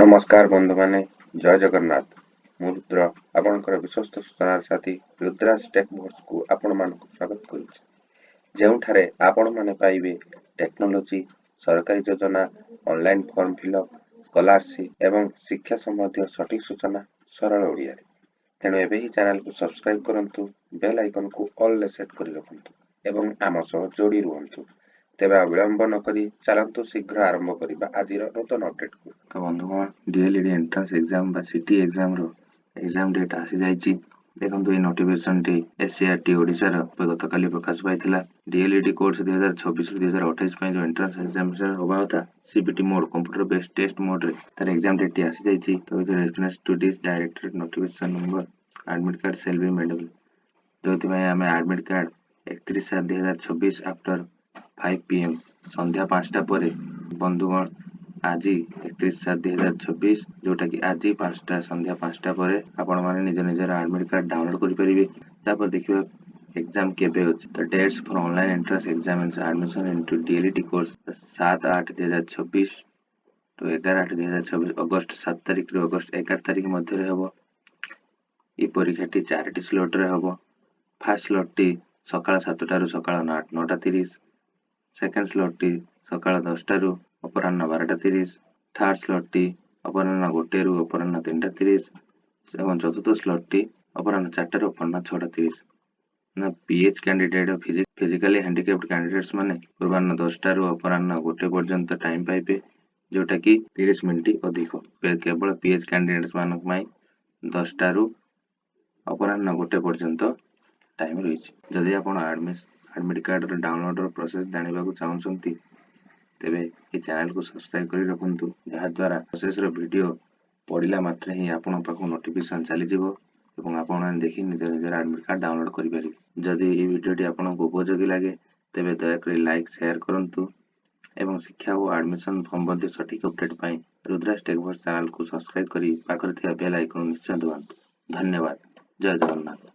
ନମସ୍କାର ବନ୍ଧୁମାନେ, ଜୟ ଜଗନ୍ନାଥ। ମୁଁ ରୁଦ୍ର, ଆପଣଙ୍କର ବିଶ୍ୱସ୍ତ ସୂଚନାର ସାଥୀ ରୁଦ୍ରାଜ ଟେକ୍ ଭୋର୍ସକୁ ଆପଣମାନଙ୍କୁ ସ୍ୱାଗତ କରୁଛି, ଯେଉଁଠାରେ ଆପଣମାନେ ପାଇବେ ଟେକ୍ନୋଲୋଜି, ସରକାରୀ ଯୋଜନା, ଅନଲାଇନ୍ ଫର୍ମ ଫିଲ୍ଅପ୍, ସ୍କଲାରସିପ୍ ଏବଂ ଶିକ୍ଷା ସମ୍ବନ୍ଧୀୟ ସଠିକ୍ ସୂଚନା ସରଳ ଓଡ଼ିଆରେ। ତେଣୁ ଏବେ ହିଁ ଚ୍ୟାନେଲକୁ ସବସ୍କ୍ରାଇବ୍ କରନ୍ତୁ, ବେଲ୍ ଆଇକନ୍କୁ ଅଲ୍ରେ ସେଟ୍ କରି ରଖନ୍ତୁ ଏବଂ ଆମ ସହ ଯୋଡ଼ି ରୁହନ୍ତୁ। ତେବେ ଆଉ ବିଳମ୍ବ ନକରି ଚାଲନ୍ତୁ, ଶୀଘ୍ର ଆରମ୍ଭ କରିବା ଆଜିର ନୂତନ ଅପଡେଟକୁ। ତ ବନ୍ଧୁଗଣ, ଡିଏଲ୍ଇଡି ଏଣ୍ଟ୍ରାନ୍ସ ଏକ୍ଜାମ୍ ବା ସିଟି ଏକ୍ଜାମ୍ର ଏକ୍ଜାମ୍ ଡେଟ୍ ଆସିଯାଇଛି। ଦେଖନ୍ତୁ, ଏହି ନୋଟିଫିକେସନଟି ଏସସିଇଆରଟି ଓଡ଼ିଶାର ଗତକାଲି ପ୍ରକାଶ ପାଇଥିଲା। ଡିଏଲ୍ଇଡି କୋର୍ସ 2026ରୁ 2028 ପାଇଁ ଯେଉଁ ଏଣ୍ଟ୍ରାନ୍ସ ଏକ୍ଜାମିନେସନ ହେବା କଥା CBT mode, computer based test ମୋଡ୍ରେ, ତାର ଏକ୍ଜାମ୍ ଡେଟ୍ଟି ଆସିଯାଇଛି। ତ with reference to this directorate notification number, admit card shall be made. ଯେଉଁଥିପାଇଁ ଆମେ ଆଡମିଟ୍ କାର୍ଡ 31/7/2026 ଆଫ୍ଟର 5 PM, ସନ୍ଧ୍ୟା 5ଟା ପରେ। ବନ୍ଧୁଗଣ, ଆଜି 31/7/2026, ଯେଉଁଟାକି ଆଜି 5ଟା, ସନ୍ଧ୍ୟା 5ଟା ପରେ ଆପଣମାନେ ନିଜ ନିଜର ଆଡମିଟ୍ କାର୍ଡ ଡାଉନଲୋଡ୍ କରିପାରିବେ। ତାପରେ ଦେଖିବା ଏକ୍ଜାମ୍ କେବେ ଅଛି। ତ dates for online entrance exam admission into D.El.Ed course 7/8/2026 to 11/8/2026, August 7 ତାରିଖରୁ ଅଗଷ୍ଟ 11 ତାରିଖ ମଧ୍ୟରେ ହେବ। ଏହି ପରୀକ୍ଷାଟି ଚାରିଟି ସ୍ଲଟ୍ରେ ହେବ। ଫାର୍ଷ୍ଟ ସ୍ଲଟ୍ଟି ସକାଳ 7ଟାରୁ ସକାଳ 9:30, ସେକେଣ୍ଡ ସ୍ଲଟ୍ଟି ସକାଳ 10ଟାରୁ ଅପରାହ୍ନ 12:30, ଥାର୍ଡ଼ ସ୍ଲଟ୍ଟି ଅପରାହ୍ନ 1ରୁ ଅପରାହ୍ନ 3:30 ଏବଂ ଚତୁର୍ଥ ସ୍ଲଟ୍ଟି ଅପରାହ୍ନ 4ଟାରୁ ଅପରାହ୍ନ 6:30। ନା PH candidate, physically handicapped candidates ମାନେ ପୂର୍ବାହ୍ନ 10ଟାରୁ ଅପରାହ୍ନ 1 ପର୍ଯ୍ୟନ୍ତ ଟାଇମ୍ ପାଇବେ, ଯେଉଁଟାକି 30 ମିନିଟ୍ ଅଧିକ। କେବଳ ପିଏଚ୍ କ୍ୟାଣ୍ଡିଡେଟ୍ସ ମାନଙ୍କ ପାଇଁ 10ଟାରୁ ଅପରାହ୍ନ 1 ପର୍ଯ୍ୟନ୍ତ ଟାଇମ୍ ରହିଛି। ଯଦି ଆପଣ ଆଡମିଟ୍ କାର୍ଡ଼ର ଡାଉନଲୋଡ଼ର ପ୍ରୋସେସ୍ ଜାଣିବାକୁ ଚାହୁଁଛନ୍ତି, ତେବେ ଏହି ଚ୍ୟାନେଲକୁ ସବସ୍କ୍ରାଇବ୍ କରି ରଖନ୍ତୁ, ଯାହାଦ୍ୱାରା ପ୍ରୋସେସ୍ର ଭିଡ଼ିଓ ପଡ଼ିଲା ମାତ୍ରେ ହିଁ ଆପଣଙ୍କ ପାଖକୁ ନୋଟିଫିକେସନ୍ ଚାଲିଯିବ ଏବଂ ଆପଣମାନେ ଦେଖି ନିଜ ନିଜର ଆଡମିଟ୍ କାର୍ଡ଼ ଡାଉନଲୋଡ଼୍ କରିପାରିବେ। ଯଦି ଏହି ଭିଡ଼ିଓଟି ଆପଣଙ୍କୁ ଉପଯୋଗୀ ଲାଗେ, ତେବେ ଦୟାକରି ଲାଇକ୍, ସେୟାର କରନ୍ତୁ ଏବଂ ଶିକ୍ଷା ଓ ଆଡମିସନ୍ ସମ୍ବନ୍ଧୀୟ ସଠିକ୍ ଅପଡେଟ୍ ପାଇଁ ରୁଦ୍ରାଜ ଟେକ୍ ଭୋର୍ସ ଚ୍ୟାନେଲକୁ ସବସ୍କ୍ରାଇବ୍ କରି ପାଖରେ ଥିବା ବେଲ୍ ଆଇକନ୍ ନିଶ୍ଚୟ ଦବାନ୍ତୁ। ଧନ୍ୟବାଦ। ଜୟ ଜଗନ୍ନାଥ।